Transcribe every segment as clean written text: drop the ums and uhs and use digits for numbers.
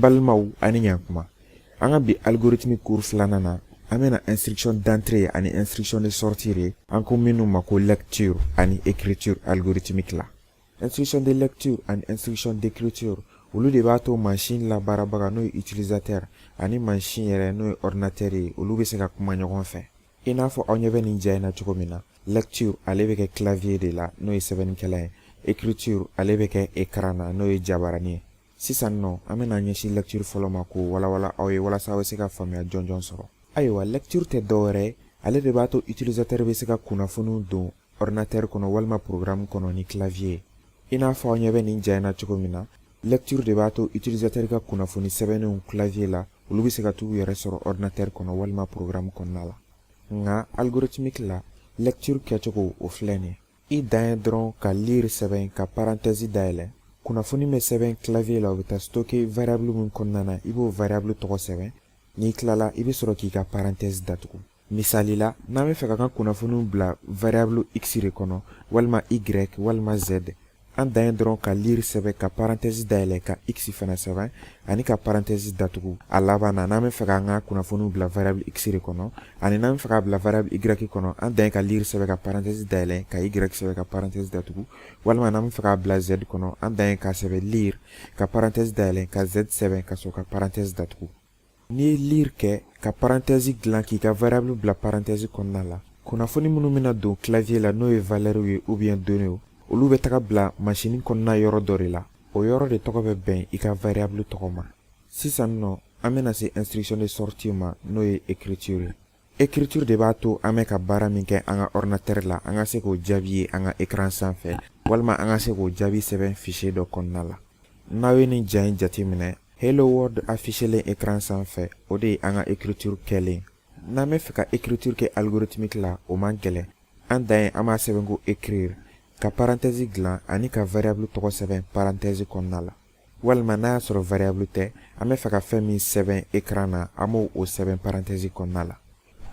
Balimaw, ani ɲankuma. An ka bi algorithme cours filanan na, an bɛna instruction d'entrée ani instruction de sortie de, an ko minnu ma ko lecture ani écriture algorithmique la. Instruction de lecture ani instruction d'écriture, olu de b'a to mansin labaarabaga, n'o ye utilisateur, ani mansin yɛrɛ, n'o ye ordinateur ye, olu bɛ se ka kuma ɲɔgɔn fɛ. I n'a fɔ aw ɲɛ bɛ nin ja in na cogo min na, lecture, ale bɛ kɛ clavier de la, n'o ye sɛbɛnnikɛla ye. Écriture, ale bɛ kɛ écran na, n'o ye jabaranin ye. Sisan nɔ, an bɛna ɲɛsin lecture fɔlɔ ma k'o walawala aw ye walasa aw bɛ se ka faamuya jɔnjɔn sɔrɔ. Ayiwa, lecture tɛ dɔwɛrɛ ye, ale de b'a to utilisateur bɛ se ka kunnafoniw don ordinateur kɔnɔ walima programme kɔnɔ ni clavier ye. I n'a fɔ aw ɲɛ bɛ nin ja in na cogo min na, lecture de b'a to utilisateur ka kunnafoni sɛbɛnnenw clavier la, olu bɛ se ka t'u yɛrɛ sɔrɔ ordinateur kɔnɔ walima programme kɔnɔna la. Nka algorithmique la, lecture kɛcogo, o filɛ nin ye. I dan ye dɔrɔn ka lire sɛbɛn ka parenthèse dayɛlɛ. Kunnafoni bɛ sɛbɛn clavier la, o bɛ taa stocker variable min kɔnɔna na, i b'o variable tɔgɔ sɛbɛn. N'i tilala, i bɛ sɔrɔ k'i ka parenthèse datugu. Misali la, n'an bɛ fɛ ka ka kunnafoniw bila variable x de kɔnɔ walima y walima z, an dan ye dɔrɔn ka lire sɛbɛn ka parenthèse dayɛlɛ, ka x fana sɛbɛn ani ka parenthèse datugu a laban na. N'an bɛ fɛ k'an ka kunnafoniw bila variable x de kɔnɔ ani n'an bɛ fɛ k'a bila variable y kɔnɔ, an dan ye ka lire sɛbɛn ka parenthèse dayɛlɛ, ka y sɛbɛn ka parenthèse datugu. Walima n'an bɛ fɛ k'a bila z kɔnɔ, an dan ye k'a sɛbɛn lire ka parenthèse dayɛlɛ, ka z sɛbɛn ka sɔrɔ ka parenthèse datugu. N'i ye lire kɛ ka parenthèse dilan k'i ka variable bila parenthèse kɔnɔna la, kunnafoni minnu bɛna don clavier la, n'o ye valeur ye ou bien données, olu bɛ taga bila masini kɔnɔna yɔrɔ dɔ de la. O yɔrɔ de tɔgɔ bɛ bɛn i ka variable tɔgɔ ma. Sisan nɔ, an bɛna se instruction de sortie ma, n'o ye écriture ye. Écriture de b'a to an bɛ ka baara min kɛ an ka ordinateur la, an ka se k'o jaabi ye an ka écran sanfɛ walima an ka se k'o jaabi sɛbɛn fichier dɔ kɔnɔna la. N'aw ye nin ja in jateminɛ, "Hello World" affichelen écran sanfɛ, o de ye an ka écriture kɛlen. N'an bɛ fɛ ka écriture kɛ algorithmique la, o man gɛlɛn. An dan ye an b'a sɛbɛn ko écrire ka parenthèse dilan ani ka variable tɔgɔ sɛbɛn parenthèse kɔnɔna la. Walima n'a y'a sɔrɔ variable tɛ, an bɛ fɛ ka fɛn min sɛbɛn écran na, an b'o o sɛbɛn parenthèse kɔnɔna la.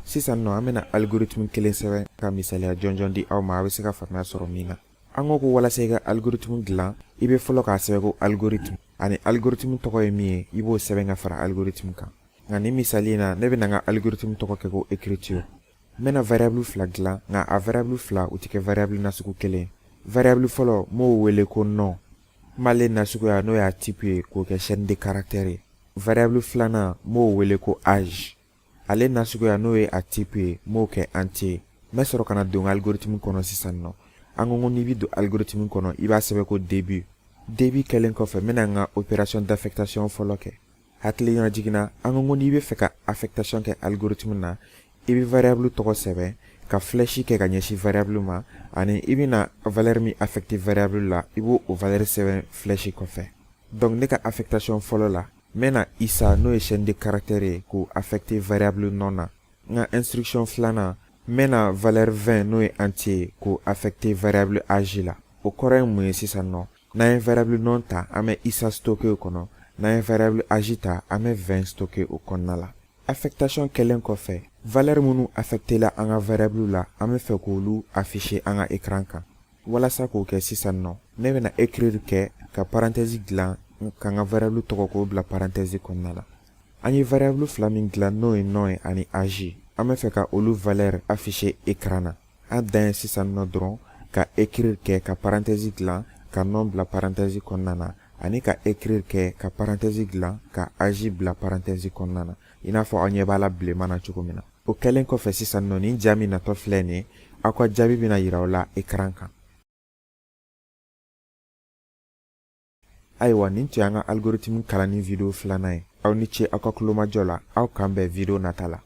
Sisan nɔ, an bɛna algorithme kelen sɛbɛn ka misaliya jɔnjɔn di aw ma, a bɛ se ka faamuya sɔrɔ min na. An ko ko walasa i ka algorithme dilan, i bɛ fɔlɔ k'a sɛbɛn ko algorithme, ani algorithme tɔgɔ ye min ye, i b'o sɛbɛn ka fara algorithme kan. Nka nin misali in na, ne bɛna n ka algorithme tɔgɔ kɛ ko écriture. N bɛna variable fila dilan, nka a variable fila, u tɛ kɛ variable nasugu kelen. Variable fɔlɔ, n b'o wele ko nom. N b'ale nasuguya, n'o y'a type ye, k'o kɛ chaîne de caractère ye. Variable filanan, n b'o wele ko âge. Ale nasuguya, n'o ye a type ye, n b'o kɛ entier. N bɛ sɔrɔ ka na don algorithme kɔnɔ sisan nɔ. An ko ko n'i bɛ don algorithme kɔnɔ, i b'a sɛbɛn ko début. Début kɛlen kɔfɛ, n bɛna n ka opération d'affectation fɔlɔ kɛ. Hakili jiginna, an ko ko n'i bɛ fɛ ka affectation kɛ algorithme na, i bɛ variable tɔgɔ sɛbɛn ka flèche kɛ ka ɲɛsin variable ma, ani i bɛna valeur min affecter variable la, i b'o o valeur sɛbɛn flèche kɔfɛ. Donc ne ka affectation fɔlɔ la, n bɛna Isa, n'o ye chaîne de caractère ye, k'o affecter variable nom na. N ka instruction filanan, n bɛna valeur 20, n'o ye entier, k'o affecter variable âge la. O kɔrɔ ye mun ye sisan nɔ? N'an ye variable nom ta, an bɛ Isa stocker o kɔnɔ. N'an ye variable âge ta, an bɛ 20 stocker o kɔnɔna la. Affectation kɛlen kɔfɛ, valeur minnu affecté la an ka variable la, an bɛ fɛ k'olu afficher an ka écran kan. Walasa k'o kɛ sisan nɔ, ne bɛna écrire kɛ ka parenthèse dilan ka n ka variable tɔgɔ k'o bila parenthèse kɔnɔna la. An ye variable fila min dilan, n'o ye nom ye ani âge, an bɛ fɛ ka olu valeur afficher écran na. An dan ye sisan nɔ dɔrɔn ka écrire kɛ ka parenthèse dilan ka nom bila parenthèse kɔnɔna na, ani ka écrire kɛ ka parenthèse dilan ka âge bila parenthèse kɔnɔna na, i n'a fɔ aw ɲɛ b'a la bilenman na cogo min na. O kɛlen kɔfɛ sisan nɔ, nin ja min natɔ filɛ nin ye, aw ka jaabi bɛna yira aw la écran kan. Ayiwa, nin tun y'an ka algorithme kalanni video filanan ye. Aw ni ce aw ka kulomajɔ la. Aw k'an bɛn video nata la.